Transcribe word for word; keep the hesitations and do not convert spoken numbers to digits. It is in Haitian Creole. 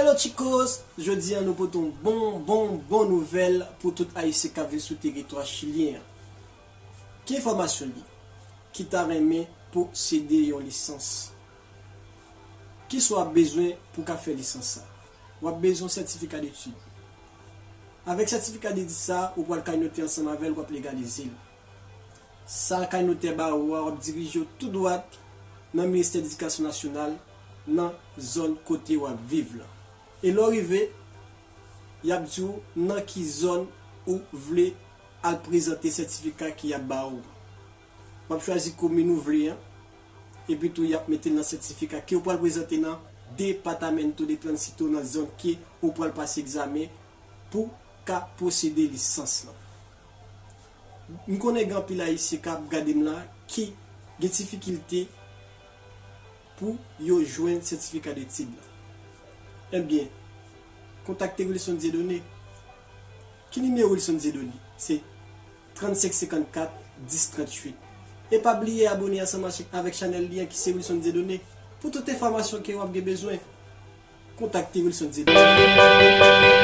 Yo chicos, jodi a nou pote yon bon, bon, bon nouvèl pou tout Ayisyen k ap viv sou teritwa chilyen an. Ki enfòmasyon li? Ki ta renmen posede yon lisans? Kisa w ap bezwen pou w ka fè lisans sa? W ap bezwen yon sètifika detid. Avèk sètifika detid sa, ou pral kay notè ansanm avè l, w ap legalize l. Sa kay notè ba ou a, w ap dirije w tou dwat nan Ministè Edikasyon Nasyonal, nan zòn kote w ap viv la. E lè w rive, y ap di w nan ki zòn ou vle al prezante sètifika ke y ap ba ou. W ap chwazi komin ou vle an, epi tou y ap mete l nan sètifika ke ou pral prezante nan Departamento de Tránsito, nan zòn ke ou pral pase egzamen pou ka posede lisans lan. M konnen gen anpil Ayisyen k ap gade m la ki gen difikilte pou yo jwenn sètifika detid la. Ebyen, kontakte Wilson Dieudonné. Ki nimewo Wilson Dieudonné? Se trannsenk senkannkat dis tranntuit. E pa bliye abone ansanm avèk chanèl li an ki se Wilson Dieudonné pou tout enfòmasyon ke w ap gen bezwen. Kontakte Wilson Dieudonné.